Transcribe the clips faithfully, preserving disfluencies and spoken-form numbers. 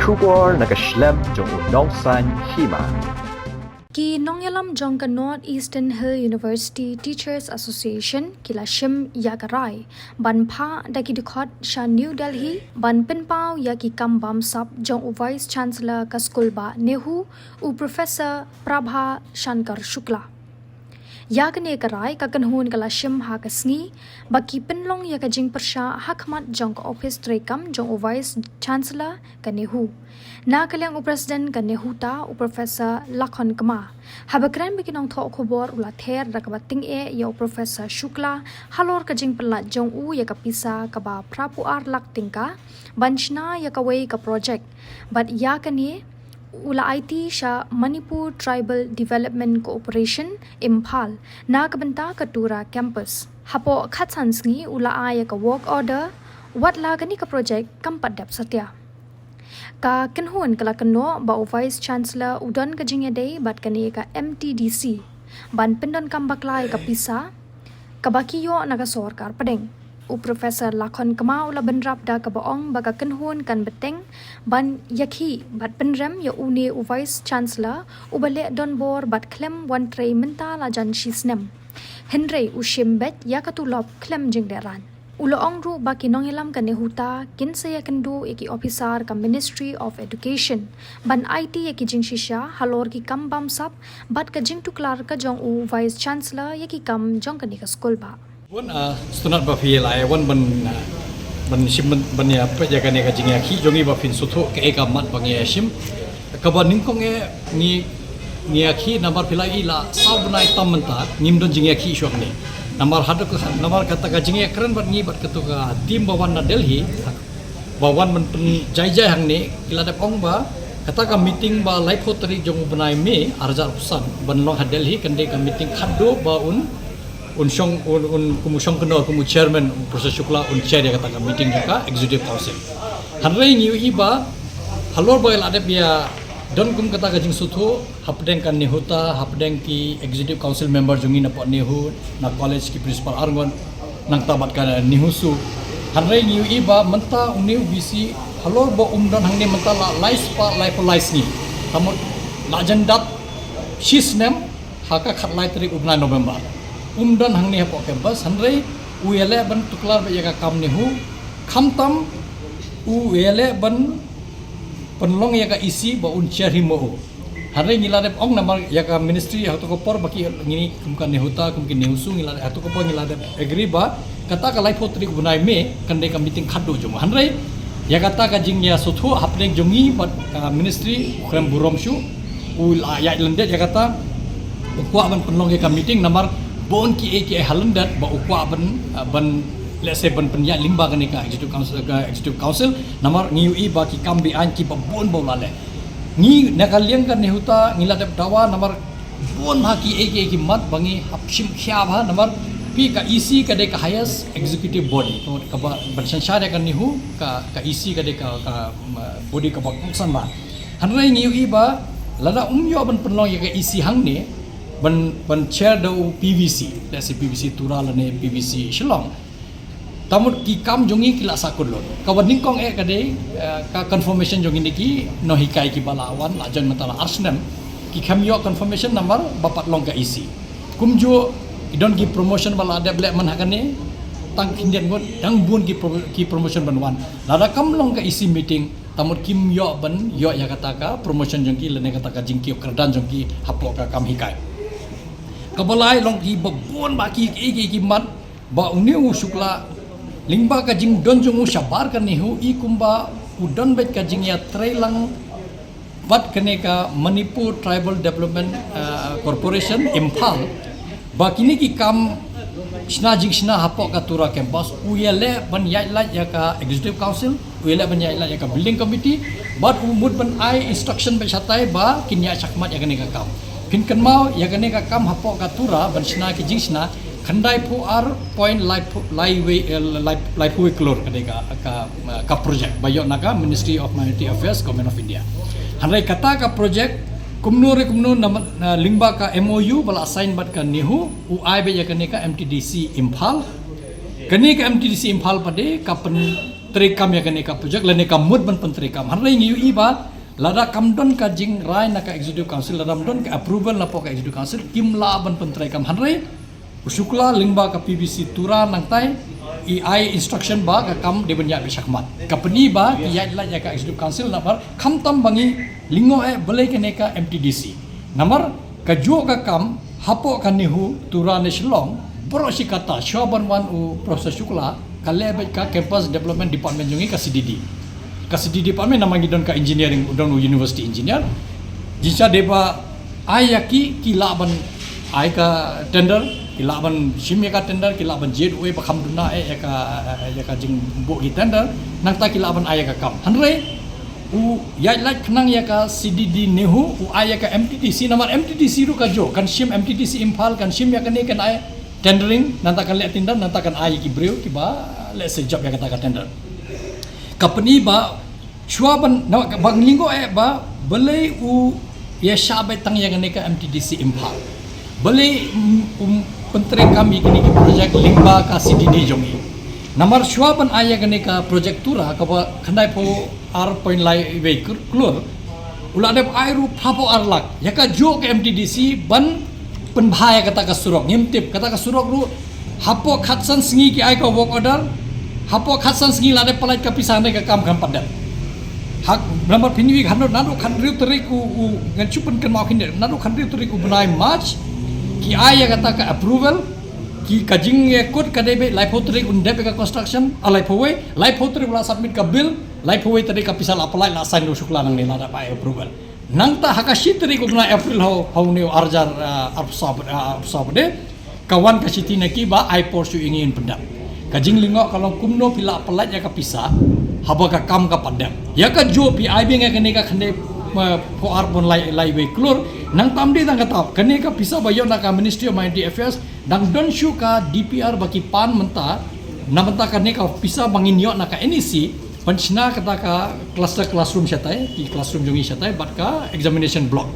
Khubor na ka shlem jong u nongsaiñ hima. Ki nongïalam jong ka North Eastern Hill University Teachers Association ki la shim ïa ka rai ban phah da ki dkhot sha New Delhi ban pynpaw ïa ki kam bamsap jong u Vice Chancellor ka skul bah NEHU, u Professor Prabha Shankar Shukla. Ïa kane ka rai ka kynhun ka la shim ha ka sngi ba ki pynlong ïa ka jingpyrshah ha khmat jong ka ophis treikam jong u Vice Chancellor ka NEHU. Na ka liang u President ka NEHUTA, u Professor Lakhon Kma, haba kren bad ki nongthoh khubor, u la ther da kaba tyngeh ïa u Professor Shukla halor ka jingpynlait jong u ïa ka pisa kaba phra phew ar lak tyngka ban shna ïa kawei ka project. Bad ïa kane u la aiti sha Manipur Tribal Development Corporation, Imphal, na ka bynta ka Tura Campus. Hapoh khatsan sngi u la ai ïa ka work order, wat la kane ka project kam pat dep satia. Ka kynhun ka la kynnoh ba u Vice Chancellor u don ka jingïadei bad kane ka M T D C ban pyndonkam bakla ïa ka pisa kaba ki ïoh na ka sorkar pdeng. U Professor Lakhon Kma u la bynrap da kaba ong ba ka kynhun kan bteng ban ïakhih bad pynrem ïa une u Vice Chancellor uba leh donbor bad khlem wan trei mynta la jan shi snem. Hynrei u shim beit ïa ka tulop khlem jinglehrain. U la ong ruh ba ki nongïalam ka NEHUTA kin sa ïakynduh ïa ki ophisar ka Ministry of Education ban aiti ïa ki jingshisha halor ki kam bamsap bad ka jingtuklar ka jong u Vice Chancellor ïa ki kam jong kane ka skul bah. Bun, ah, sngewtynnat ba phi la ïa wan ban, ah, ban shim ban, ban ïa peit ïa kane ka jingïakhih jong ngi ba phin sngewthuh kaei ka mat ba ngi ïa shim. Kaba nyngkong eh ngi, ngi ïakhih namar phi la i la saw bnai tam mynta ngim don jingïakhih shuwa hangne. Namar haduh ka, namar kata ka jingïakren bad ngi bad kato ka team ba wan na Delhi, ba wan ban pynjaijai hangne, ki la dep ong ba kata ka meeting ba laiphew tarik jong u bnai May arhajar arphew san ban long ha Delhi, kan dei ka meeting khadduh ba un, un shong, un, un kum u shongkynnoh, kum u chairman, u Professor Shukla un chair ïa kata ka meeting jong ka Executive Council. Hynrei ngi ïohi ba halor ba la dep ïa don kum kata ka jingsngewthuh hapdeng ka NEHUTA, hapdeng ki Executive Council member jong ngi na pdeng NEHU, na college ki principal arngut, nangta bad ka NEHUSU. Hynrei ngi ïohi ba mynta une u VC halor ba um don hangne mynta la lai spah laiphew lai sngi. Ka mut la jan dap shi snem ha ka khatlai tarik u bnai November. Um don hangne hapoh campus, hynrei u ïaleh ban tuklar beit ïa ka kam NEHU, khamtam u ïaleh ban pynlong ïa ka EC ba un chair hi mo u. Hynrei ngi la dep ong namar ïa ka ministry hato ka por ba ki ngi kum ka NEHUTA, kum ki NEHUSU, ngi la hato ka por ngi la dep agree ba kata ka laiphew tarik u bnai May kan dei ka meeting khadduh jong u. Hynrei ïa kata ka jingïasngewthuh hapdeng jong ngi bad ka ministry u khlem burom shuh, u la ïaid lyndet ïa kata, u kwah ban pynlong ïa ka meeting namar bun kiei kiei ha lyndet ba u kwah ban, ah, ban, let's say, ban pynïaid lyngba kane ka Executive Council, ka Executive Council, namar ngi ïohi ba ki kam be-aiñ kiba bun ba u la leh. Ngi na ka liang ka NEHUTA ngi la dep dawa namar bun ha kiei kiei ki mat ba ngi hap shim khia bha namar phi ka EC ka dei ka highest executive body. Kaba ban synshar ïa ka NEHU ka, ka EC ka dei ka, ka, um, body kaba kongsan bha. Hynrei ngi ïohi ba lada um ïoh ban pynlong ïa ka EC hangne ban, ban chair da u PVC, let's say PVC Tura lane PVC Shillong, ta mut ki kam jong ngi ki la sahkut lut. Kaba nyngkong eh ka dei, eh, ka confirmation jong ngi na ki nonghikai kiba la wan la join mynta la ar snem, ki khlem ïoh confirmation namar ba pat long ka EC. Kumjuh ki don ki promotion ba la dep leh man ha kane, tang khyndiat ngut dang bun ki pro-, ki promotion ban wan. Lada kam long ka EC meeting, ta mut kim ïoh ban ïoh ïa kata ka promotion jong ki lane kata ka jingkiew kyrdan jong ki hapoh ka kam hikai. Kaba lai long kiba bun ba ki, ki, ki, ki mat ba une u Shukla lyngba ka jingdon jong u shabar ka NEHU i kumba u don beit ka jingïatreilang bad kane ka Manipur Tribal Development, uh, Corporation, Imphal, ba kine ki kam shna jingshna hapoh ka Tura campus, u ïaleh ban ïaid lait ïa ka Executive Council, u ïaleh ban ïaid lait ïa ka Building Committee, bad u mut ban ai instruction bad shatai ba kin ïaid shakhmat ïa kane ka kam. Phin kynmaw ïa kane ka kam hapoh ka Tura ban shna ki jingshna, khyndai phew ar point lai phew, lai wei, eh, lai, lai phew wei klur ka dei ka, ka, ka project ba ïoh na ka Ministry of Minority Affairs, Government of India. Hynrei kata ka project kumno re kumno na, na lyngba ka MOU ba la sign bad ka NEHU, u ai beit ïa kane ka MTDC Imphal. Kane ka MTDC Imphal pat de ka pyn treikam ïa kane ka project lane ka mut ban pyntreikam. Hynrei ngi ïohi ba lada kam don ka jingrai na ka executive council, lada kam don ka approval na pdeng ka executive council, kim lah ban pyntreikam. Hynrei u Shukla lyngba ka P V C Tura nangtai i ai instruction ba ka kam dei ban ïaid beit shakhmat. Ka pyni ba ki ïaid lait ïa ka executive council namar khamtam ba ngi lyngngoh eh balei kane ka M T D C. Namar ka juh ka kam hapoh ka NEHU Tura ne Shillong, baroh shi katta shuwa ban wan u Professor Shukla ka leh beit ka campus development department jong ngi, ka C D D. Ka C D D department namar ngi don ka engineering, don u university engineer. Jingshisha dei ba ai ïa ki, ki lah ban ai ka tender, ki lah ban shim ïa ka tender, ki lah ban jied uwei ba kham duna eh ïa ka, ïa ka jingbuh ki tender, nangta ki lah ban ai ïa ka kam. Hynrei u ïaid lait khnang ïa ka C D D NEHU, u ai ïa ka M T D C, namar M T D C ruh ka juh, kan shim M T D C Imphal, kan shim ïa kane, kan ai tendering, nangta kan leh tender, nangta kan ai ïa ki briew kiba leh se job ïa kata ka tender. Ka pyni ba shuwa ban, na, ba ngi lyngngoh eh ba balei u ïa shah beit tang ïa kane ka M T D C Imphal. Balei um, um pyntreikam ïa kine ki project lyngba ka C D D jong ngi. Namar shuwa ban ai ïa kane ka project Tura kaba khyndai phew ar point lai wei klur, u la dep ai ruh phra phew ar lak ïa ka juh ka M T D C ban pynbha ïa kata ka surok. Ngim tip, kata ka surok ruh hapoh khatsan sngi ki ai ka work order, hapoh khatsan sngi la dep pyllait ka pisa ne ka kam kan pat dep. Hak namar phin ïohi, naduh, naduh khathynriew tarik u, u, ngan shu pynkynmaw khyndiat, naduh khathynriew tarik u bnai March ki ai ïa kata ka approval, ki, ka jingïakut ka dei beit laiphew tarik un dep ïa ka construction, ah, laiphew wei, laiphew tarik u la submit ka bill, laiphew wei tarik ka pisa la pyllait, la sign da u Shukla nangne, la dep ai approval. Nangta ha ka shi tarik u bnai April ha u, ha une u arhajar, ah, arphew saw, ah, arphew saw bad, ah, ka wan ka shithi na ki ba ai por shuh ïa ngi ban pyndep. Ka jinglyngngoh ka long kumno phi lah pyllait ïa ka pisa haba ka kam ka pat dep. Ïa ka juh phi ai biang ïa kane ka khyndai, ah, phew ar point lai, lai wei klur. Nangta ym dei tang kata, kane ka pisa ba ïoh na ka Ministry of Minority Affairs, dang don shuh ka D P R ba ki pan mynta, na bynta kane ka pisa ba ngin ïoh na ka N E C, ban shna kata ka cluster classroom shatai, ki classroom jong ngi shatai, bad ka examination block.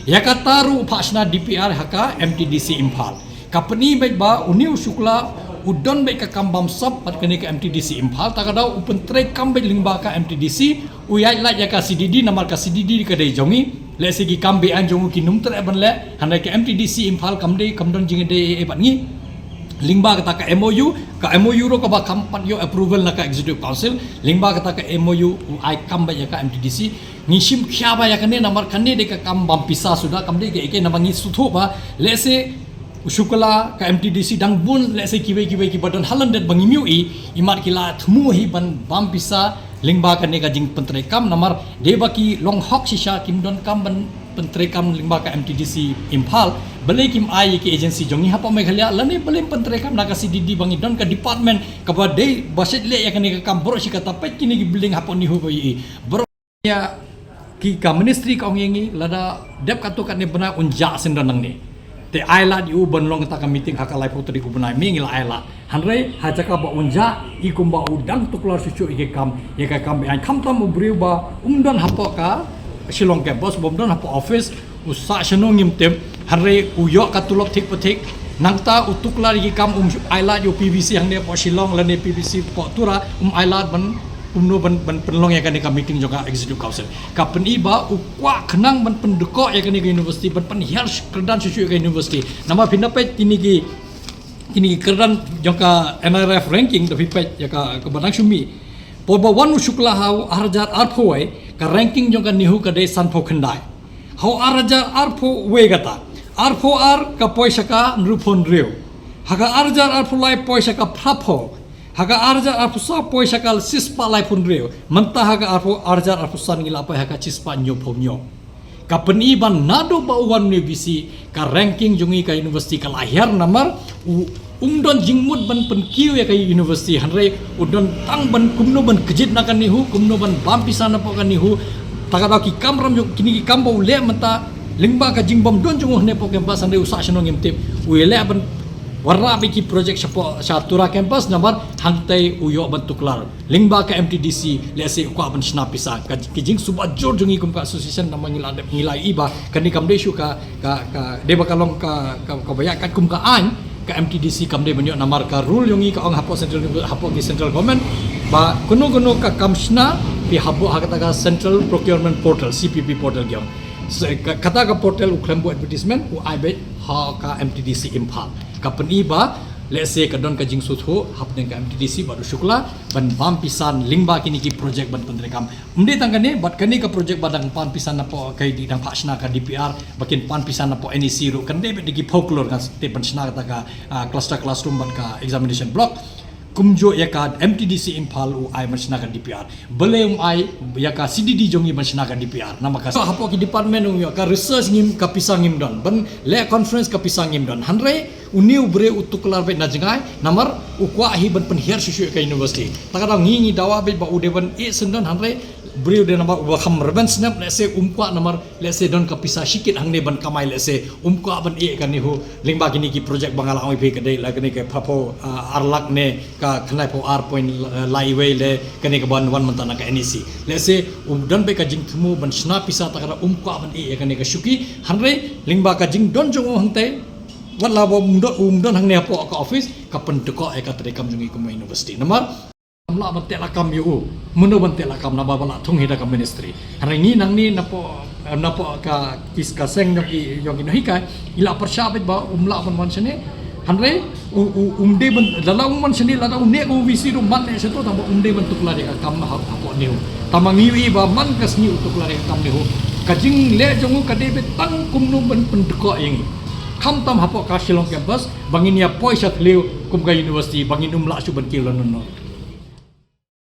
Ïa kata ruh u phah shna D P R ha ka M T D C Imphal. Ka pyni beit ba une u Shukla u don beit ka kam bamsap bad kane ka M T D C Imphal, ta ka daw u pyntreikam beit lyngba ka M T D C, u ïaid lait ïa ka C D D, namar ka C D D ka dei jong ngi. Lehse ki kam be-aiñ jong u kin ym treh ban leh, hynrei ka M T D C Imphal kam dei, kam don jingïadei eh bad ngi. Lyngba kata ka M O U, ka M O U ruh kaba kam pat ïoh approval na ka Executive Council, lyngba kata ka M O U u ai kam beit ïa ka M T D C. Ngi shim khia bha ïa kane namar kane dei ka kam bam pisa suda, kam dei kaei kaei, namar ngi sngewthuh ba lehse u Shukla, ka M T D C dang bun, lehse kiwei kiwei kiba don ha lyndet ba ngim ïohi, imat ki la thmu hi ban bam pisa lyngba kane ka jingpyntreikam, namar dei ba ki long hok shisha, kim donkam ban pyntreikam lyngba ka M T D C Imphal. Balei kim ai ïa ki agency jong ngi hapoh Meghalaya, lane balei pyntreikam na ka C D D ba ngi don ka department kaba dei ba shait leh ïa kane ka kam. Baroh shi katta, peit kine ki building hapoh NEHU ba ïohi. Baroh ïa ki, ka ministry ka ong ïa ngi, lada dep katto katne bnai un jah shen don nangne. Te ai lad ïa u ban long kata ka meeting ha ka laiphew tarik u bnai May, ngi la ai lad. Hynrei ha jaka ba un jah, i kumba u dang tuklar shuh shuh ïa ka kam, ïa ka kam be-aiñ. Khamtam u briew ba um don hapoh ka Shillong campus, ba um don hapoh office, u sah shano ngim tip, hynrei u ïoh ka tulop thik pa thik. Nangta u tuklar ïa ki kam, um ai lad ïa u P V C hangne hapoh Shillong lane P V C hapoh Tura, um ai lad ban kumno ban, ban pynlong ïa kane ka meeting jong ka Executive Council. Ka pyni ba u kwah khnang ban pyndkoh ïa kane ka university, ban pynhiar kyrdan shuh shuh ïa ka university. Namar phin da peit kine ki, kine ki kyrdan jong ka N R F ranking, da phi peit ïa ka, kaba dang shu mih. Por ba wan u Shukla ha u arhajar arphew wei, ka ranking jong ka NEHU ka dei sanphew khyndai. Ha u arhajar arphew wei kata, arphew ar ka poi sha ka hynriewphew hynriew. Ha ka arhajar arphew lai poi sha ka phraphew. Ha ka arhajar arphew saw poi sha ka shispah laiphew hynriew. Mynta ha ka arphew, arhajar arphew san ngi la poi ha ka shispah hynñiewphew hynñiew. Ka pyni ba naduh ba u wan une u V C, ka ranking jong ngi ka university ka la hiar namar u, um don jingmut ban pynkiew ïa ka university, hynrei u don tang ban kumno ban kjit na ka NEHU, kumno ban bam pisa napoh ka NEHU. Ta ka daw ki kamram jong, kine ki kam ba u leh mynta lyngba ka jingbym don jong u hangne hapoh campus, hynrei u sah shano ngim tip. U ïaleh ban wanrah beit ki project shapoh, sha Tura campus, namar hangtei u ïoh ban tuklar. Lyngba ka M T D C, lehse u kwah ban shna pisa. Ka, ki jingsuba jur jong ngi kum ka association namar ngi la dep, ngi la ïohi ba kane kam dei shuh ka, ka, ka, dei ba ka long ka, ka, kaba ïaid katkum ka aiñ, ka M T D C kam dei ban ïoh namar ka rule jong ngi ka ong hapoh central, hapoh ki central government, Ba kano kano ka kam shna phi hap buh ha kata ka Central Procurement Portal, C P P portal ki ong. Kata ka portal u khlem buh advertisement, u ai beit ha ka M T D C Imphal. Ka pyni ba lehse ka don ka jingsngewthuh hapdeng ka M T D C bad u Shukla ban pynpaw pisa lyngba kine ki project ban pyntreikam. Ym dei tang kane, bad kane ka project ba dang pan pisa napoh ka, dang phah shna ka D P R, ba kin pan pisa napoh N E C ruh, kan dei beit da ki phew klur, kan tip ban shna kata ka cluster classroom bad ka examination block. Kumjuh ïa ka M T D C Imphal u ai ban shna ka D P R. Balei um ai ïa ka C D D jong ngi ban shna ka D P R? Namar ka hapoh ki department ong ïa ka research ngim, ka pisa ngim don. Ban leh conference ka pisa ngim don. Hynrei une u briew u tuklar beit na jngai, namar u kwah hi ban pynhiar shuh shuh ka university. Ta ka daw ngi ngi dawa beit ba u dei ban ïeh syndon, hynrei briew dei namar u ba kham rben snem, lehse um kwah namar lehse don ka pisa shikit hangne ban kamai, lehse um kwah ban ïeh kane hi lyngba kine ki project ba nga la ong ïa phi, ka dei la kane ka phew phew, ah, ar lak ne ka khyndai phew ar point lai wei le kane ka ban wan mynta na ka N E C. Lehse um don beit ka jingthmu ban shna pisa, ta ka daw um kwah ban ïeh ïa kane ka shuki, hynrei lyngba ka jingdon jong u hangtei, wat la ba um don, um don hangne hapoh ka office, ka pyndkoh ïa ka treikam jong ngi kum ka university. Namar ym lah ban teh lakam ïa u. Mano ban teh lakam, naba ba la thung hi da ka ministry. Hynrei ngi nangne napoh, napoh ka, ki, ka seng jong i, jong i nonghikai, i la pyrshah beit ba um lah ban wan shane. Hynrei u, u, um dei ban, lada um wan shane, lada u neh ka U V C ruh, man neh shato, tangba um dei ban tuklar ïa ka kam ha, hapoh NEHU. Tangba ngi ïohi ba man ka sngi u tuklar ïa ka kam NEHU, ka jingleh jong u ka dei beit tang kumno ban pyndkoh ïa ngi. Khamtam hapoh ka Shillong campus ba ngin ïa poi sha thliew kum ka university, ba ngin ym lah shuh ban kiew lano lano.